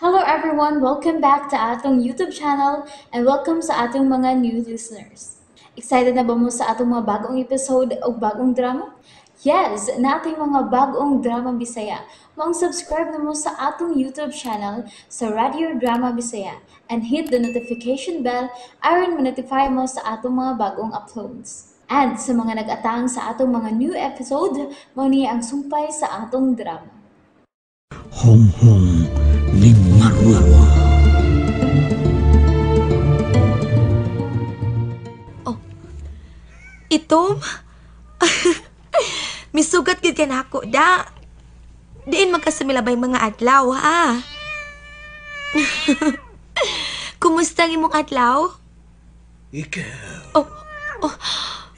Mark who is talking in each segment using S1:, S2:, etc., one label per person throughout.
S1: Hello everyone! Welcome back to atong YouTube channel and welcome sa atong mga new listeners. Excited na ba mo sa atong mga bagong episode o bagong drama? Yes! Nating mga bagong drama Bisaya. Maong subscribe na mo sa atong YouTube channel sa Radio Drama Bisaya and hit the notification bell aron ma-notify mo sa atong mga bagong uploads. And sa mga nag-atang sa atong mga new episode, mao ni ang sumpay sa atong drama.
S2: Honghong ni Marwa.
S3: Oh. Itom? Misugat gid ka nako da. Diin man ka sa milabay mga adlaw, ha? Kumusta ang imong adlaw?
S2: Ikaw.
S3: Oh, oh.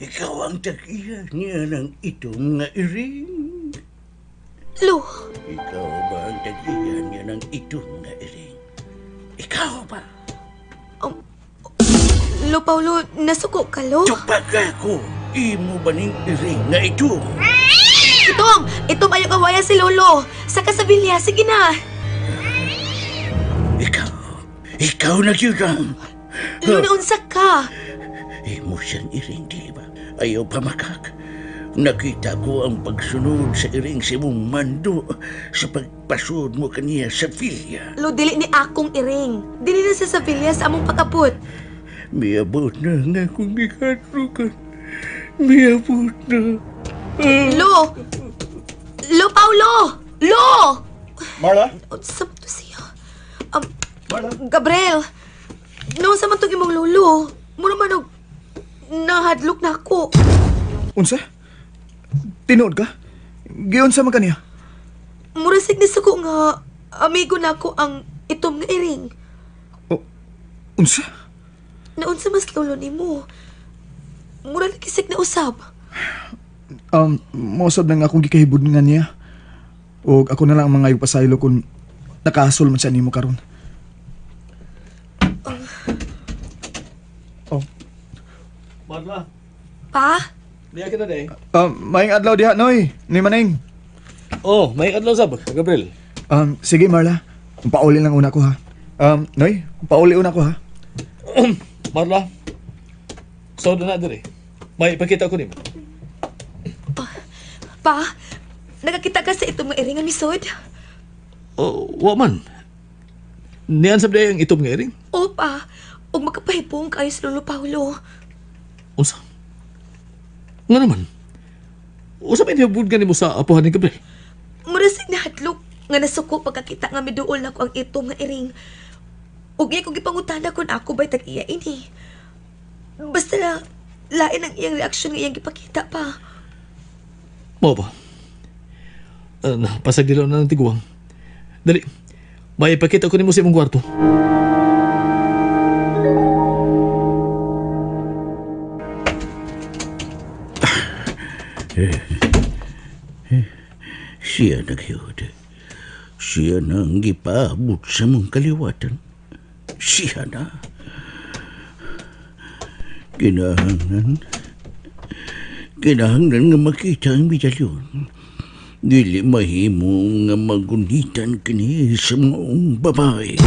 S2: Ikaw ang tag-iya niya ng itong nga iring.
S3: Lo.
S2: Ikaw ba ang tag-iya niya ng itong nga iring? Ikaw ba?
S3: Lo, Paulo, nasuko ka, Lo?
S2: Tupag ako! Imo ba ning iring nga ito?
S3: Itom! Itom, ayaw kawaya si Lolo! Sa kasabilya, sige na!
S2: Ikaw! Ikaw na yun ang...
S3: Lo, naunsa ka!
S2: Imo siyang iring, di ba? Ayaw pa makak. Nakita ko ang pagsunod sa iring sa imong mando sa pagpasod mo kaniya sa filya.
S3: Lo, dili ni akong iring. Dili na sa Sevilla sa among pag-abot.
S2: Miabot na nga akong gikadlukan. Miabot na.
S3: Lo! Lo, Paulo! Lo!
S4: Marla?
S3: Unsa man to siya?
S4: Marla?
S3: Gabriel! Noon sa man itong imong lolo, mura man og nahadlok na ako.
S4: Unsa? Tinuod ka? Giunsa man kaniya?
S3: Mura sig nisuko nga amigo nako ang itom nga iring.
S4: O, unsa?
S3: Naunsa mas lolo nimo? Mura lagi sig na usab.
S4: Mausab na nga akong gikahibod nga niya. O ako na lang ang mga pasaylo kung nakahasol man siya nimo karon. Oh.
S5: Marla.
S3: Pa?
S5: Niya ka na day.
S4: Maayong adlaw diha, Noy. Ni Maneng.
S5: Oh, maayong adlaw sab, Gabriel.
S4: Sige Marla. Pauli lang una ko ha. Noy, pauli una ko ha.
S5: Marla. So na diri. May ipakita ko nimo.
S3: Pa, nagakita ka sa itong mga iring nga misod?
S5: Oh, wa man. Niyan sab day ang itom nga iring?
S3: O pa, ug makapahipong kayo sa Lolo Paulo.
S5: Unsa? Nga naman. Unsa may nihubod ka nimo sa apuhan ni Gabriel?
S3: Murasig nahadlok nga nasuko pagkakita nga miduol nako ang itong nga iring. Ug iya kong gipangutana kung ako ba'y tag-iya ini. Basta na, lain ang iyang reaksyon nga iyang gipakita pa.
S5: Mao ba? Pasag dilaw na ng tiguang. Dali, may ipakita ko nimo sa imong kwarto.
S2: Siya nagyod. Siya na ang gipaabot sa mong kaliwatan. Siya na. Kinahanglan. Kinahanglan nga makita ang medalyon. Dili mahimo nga magunitan kini sa maong babae.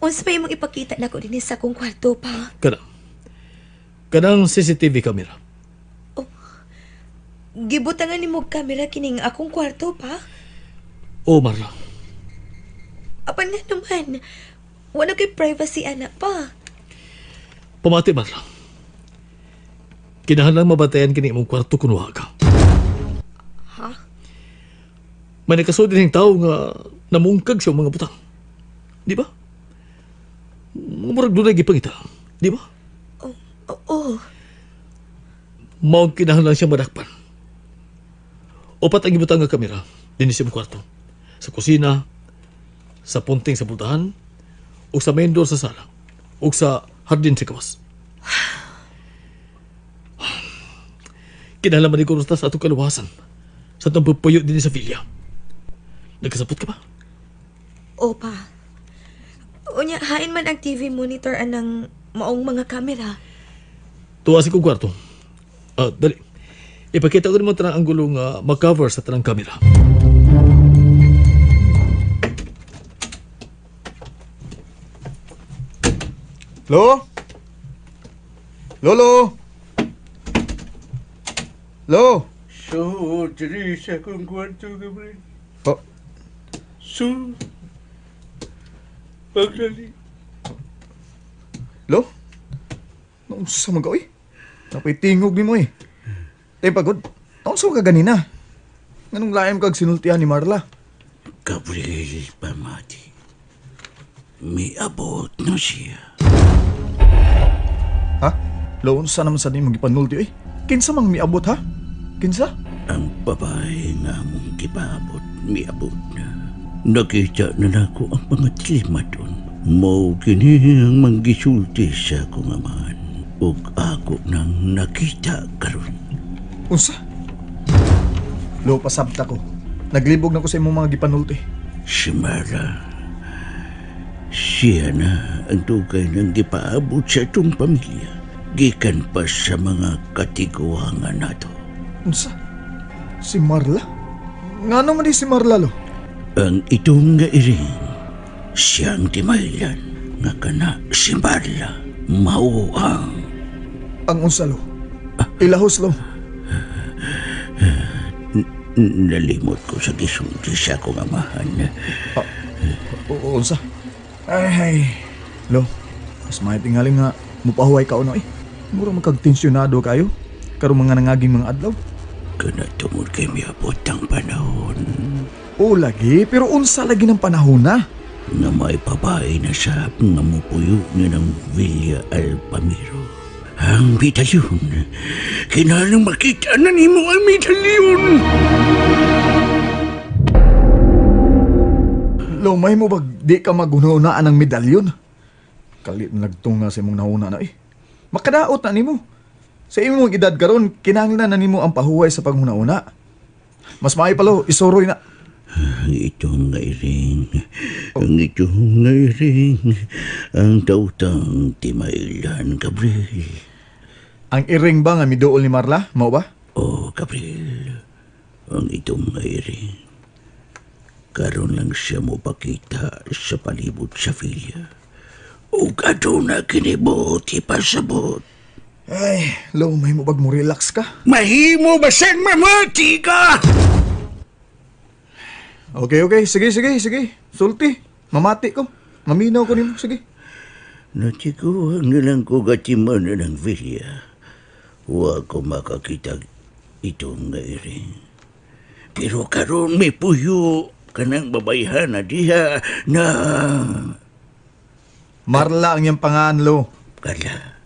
S3: Unsa pa imong ipakita nako dinhi sa akong kwarto pa?
S5: Kana. Kanang CCTV camera.
S3: Oh, gibutangan nimo camera kining akong kwarto pa?
S5: Oh, Marla.
S3: Apan nga naman, wala kay privacy ana pa.
S5: Pamati, Marla. Kinahanglan mabantayan kini imong kwarto kun wa ka.
S3: Ha?
S5: May nakasud din tao nga namungkag sa mga butang. Di ba? Murag dunay gipangita. Di ba?
S3: Oh, oo.
S5: Mao kinahanglan siya madakpan. Upat ang gibutang nga kamera dinhi sa imong kwarto. Sa kusina, sa punting sa pultahan, ug sa main door sa sala, ug sa hardin sa kawas. Kinahanglan man ni ta sa atong kaluwasan, sa atong pagpuyo dinhi sa villa. Nagkasapot ka ba?
S3: Opa. Unya, hain man ang TV monitor anang maong mga kamera.
S5: Tuwa sa kong kwarto. Dali. Ipakita ko nimo tanang anggulo nga ma-cover sa tanang kamera.
S4: Lo? Lolo? Lo?
S2: So, diri sa akong kwarto, Gabriel.
S4: Oh,
S2: So, pagdali.
S4: Lo? Naunsa man ka, oy? Napay tingog nimo eh. Tay pagod. Naunsa ka ganina? Nganong laim kag sinultihan ni Marla?
S2: Gabriel pamati. Miabot na siya.
S4: Ha? Lo, unsa naman sa nimo gipanulti oy? Kinsa mang miabot ha? Kinsa?
S2: Ang babae nga mong gipaabot, miabot na. Nakita na nako ang mga tilimadon. Mao kini ang manggisulti sa akong amahan. Ug ako nang nakita karon.
S4: Unsa? Lo, pasabta ko. Naglibog na ko sa imong mga gipanulti.
S2: Si Marla. Siya na ang dugay ng gipaabot sa itong pamilya. Gikan pa sa mga katiguangan nato.
S4: Unsa? Si Marla? Ngano man di si Marla, lo?
S2: Ang itong nga iring, siyang timaylan nga kana si Marla. Mao ang
S4: Ang unsa, lo? Ilahos, lo.
S2: Nalimot ko sa gisulti sa akong amahan.
S4: Oo, unsa? Ay, ay. Lo, mas may tingali nga mupahuway ka uno eh. Mura magkagtensyonado kayo. Karong mga nangaging mga adlaw.
S2: Kana tungod kay miabot ang panahon.
S4: Oo lagi, pero unsa lagi ng panahon na?
S2: Nga may babae na sa nga mupuyo nga ng Villa Alpamiro. Ang medalyon. Kinahanglan makita na nimo ang medalyon.
S4: Lo, may mo bag di ka magununaan ng medalyon? Kalit na nagtunga sa imong nahuna na eh. Makadaot na nimo. Sa imong edad karon, kinahanglan na nimo ang pahuway sa panghuna-una. Mas maayo pa lo, isuroy na.
S2: Ang itong nga iring, ang itong nga iring, ang dautang timailan, Gabriel.
S4: Ang iring ba nga miduol ni Marla? Mao ba?
S2: Oh, Gabriel, ang itong nga iring. Karon lang siya mo pakita sa palibot sa filya. Ug aduna kini buot ipasabot.
S4: Ay, lo, may mo bag mo relax ka?
S2: Mahimo basang mamati ka!
S4: Okay, okay. Sige, sige, sige. Sulti. Mamati ko. Maminaw ko nimo. Sige.
S2: Natikuha na lang ko gatiman na ng vilya. Wa ko makakita itong nga iring. Pero karon may puyo kanang babayhan na diha na...
S4: Marla ang iyang pangan, lo.
S2: Kala,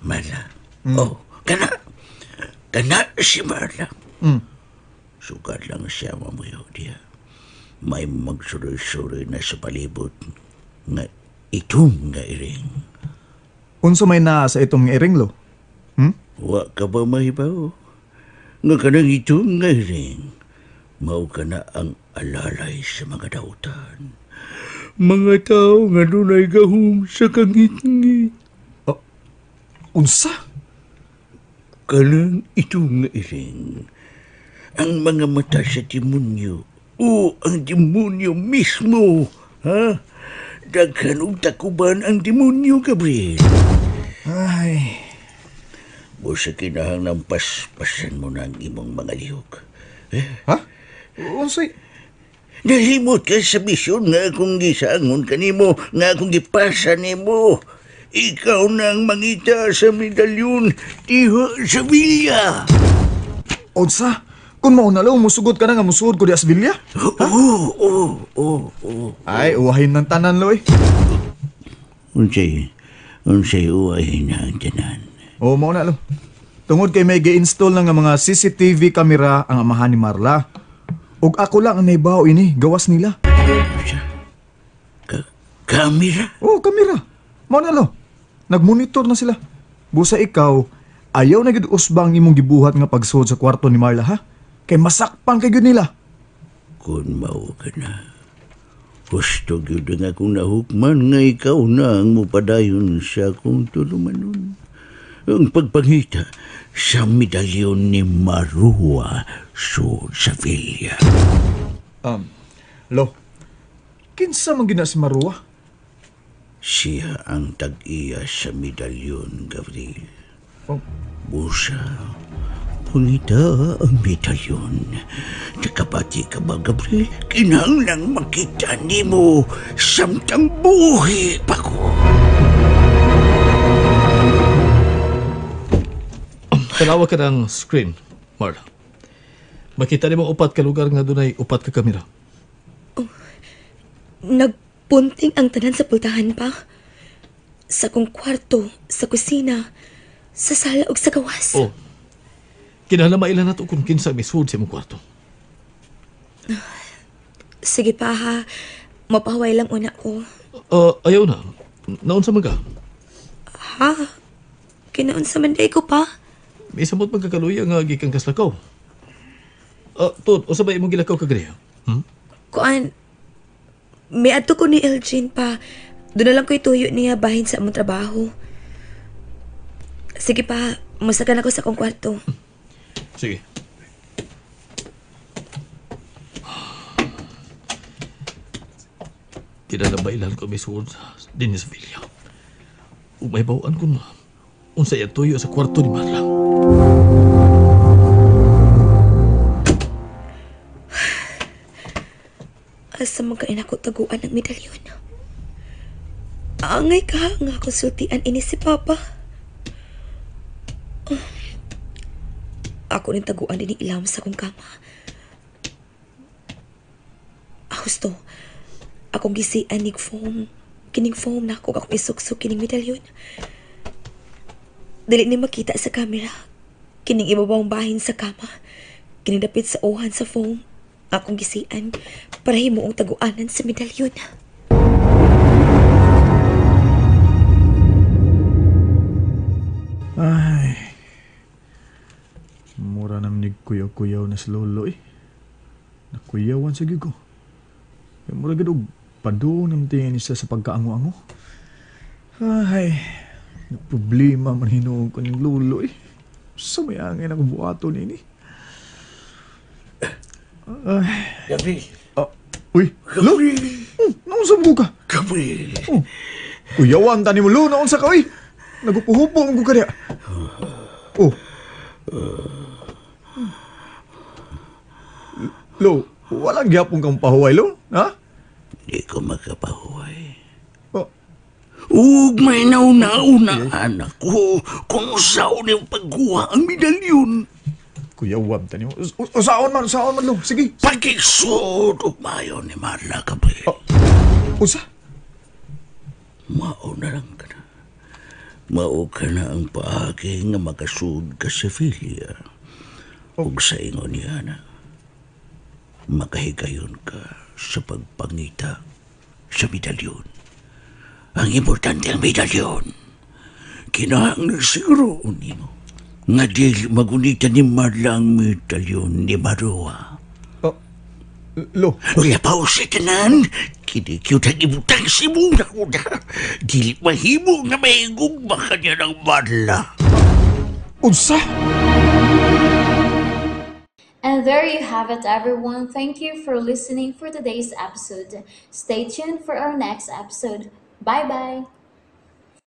S2: Marla. Oh, kana. Kana si Marla. Sukat lang siya mamuyo diha. May magsuroy-suroy na sa palibot nga itong nga iring.
S4: Unsa may naa sa itong nga iring, lo?
S2: Wa ka ba mahibaw? Nga kanang itong nga iring, mao ka na ang alalay sa mga dautan. Mga tao nga dunay gahom sa kangitngit.
S4: Oh, unsa?
S2: Kanang itong nga iring, ang mga mata sa demonyo, o ang demonyo mismo, ha? Daghan og takuban ang demonyo, Gabriel.
S4: Ay.
S2: Busa kinahanglan paspasan mo na ang imong mga lihok. Eh?
S4: Ha? Unsay?
S2: Nalimot ka sa misyon nga akong gisangon kanimo, nga akong gipasa nimo. Ikaw na ang mangita sa medalyon, diha sa villa.
S4: Unsa? Kung mauna lang, musugot ka na nga musugot ko di as villa?
S2: Oo, oo, oo, oo.
S4: Ay, uwahin ng tanan, Loy.
S2: Unsay, unsay uwahin na ang tanan.
S4: Oo, mauna lo. Tungod kay may gi-install na nga mga CCTV camera ang amahan ni Marla. Ug ako lang ang naibaw ini, gawas nila.
S2: Kamera?
S4: Oo, kamera. Mauna lo. Nagmonitor na sila. Busa ikaw, ayaw na gid usba ang imong gibuhat nga pagsuod sa kwarto ni Marla, ha? Kay masakpan kay gyud nila.
S2: Kung mao ka na, gusto gyud nga akong nahukman nga ikaw na ang mupadayon sa akong tulumanon. Ang pagpangita sa medalyon ni Marua sud sa Villa.
S4: Lo, kinsa man gina si Marua?
S2: Siya ang tag-iya sa medalyon, Gabriel.
S4: Oh.
S2: Busa, pangita ang medalyon. Nakabati ka ba, Gabriel? Kinahanglang makita nimo samtang buhi pa ko.
S5: Tanawa ka ng screen, Marla. Makita nimo upat ka lugar nga dunay upat ka kamera.
S3: Nagpunting ang tanan sa pultahan pa. Sa kong kwarto, sa kusina, sa sala ug sa gawas.
S5: Oh. Kinahanglan maila nato kung kinsa misud sa imong kwarto.
S3: Sige pa ha, mapahaway lang una ko.
S5: Ayaw na. Naunsa man ka?
S3: Ha? Kinaunsa man day ko pa?
S5: May samot magkakaluya nga gikan kaslakaw. Tod, usa ba imong gilakaw kagani?
S3: Kuan, may adto ko ni Elgin pa. Doon na lang ko'y tuyo niya bahin sa among trabaho. Sige pa, musakan ako sa akong kwarto.
S5: Sige. Kinala ba ilan ko may suod din sa Villa? Ug may bawaan ko na unsa iyang tuyo sa kwarto ni Marla.
S3: Asa man kain ako taguan ang medalyon. Angay ka nga konsultian ini si Papa. Ako rin taguan din ilam sa akong kama. Husto. Akong gisian nig foam. Kining foam na ako akong isuksok kining medalyon. Dili ni makita sa kamera. Kining ibabang bahin sa kama. Kining dapit sa uhan sa foam. Akong gisian para himuong taguanan sa medalyon.
S4: Ay, mura naman ni kuyaw-kuyaw na si Lolo eh. Nakuyawan sa gigo. Kaya mura gid og paduong naman tingin siya sa pagkaango-ango. Ay, problema man hinuon ko ning Lolo eh. Sa may angin ako buhaton ini. Ay.
S2: Gabriel.
S4: Ah, uy, Lo! Naunsa mo ka?
S2: Gabriel.
S4: Oh. Kuyawan tani mo, Lo, naunsa ka, uy! Nagupuhupo mo ka niya. Oh. Lo, walang gyapon kang pahuway, Lo? Ha?
S2: Di ko makapahuway.
S4: Oh.
S2: Ug may nauna-unaan ako kung usaon yung pagkuha ang medalyon.
S4: Kuya, wab tani mo. Usaon man, usaon man, Lo. Sige.
S2: Pagkisod ug mayo ni Marla, Gabriel.
S4: Oh. Usa?
S2: Mao na lang ka na. Mao ka na ang paagi nga makasud ka sa Filia. Ug sa ingon niya na, makahigayon ka sa pagpangita sa medalyon. Ang importante ang medalyon. Kinahanglan siguro nimo nga dili magunita ni Marla ang medalyon ni Marua.
S4: Oh, Lo.
S2: Wala pa sa tanan. Kinikyut ang ibutang si muna una. Dili mahimo nga mahigugma ka niya ng Marla.
S4: Unsa?
S1: And there you have it, everyone. Thank you for listening for today's episode. Stay tuned for our next episode. Bye-bye!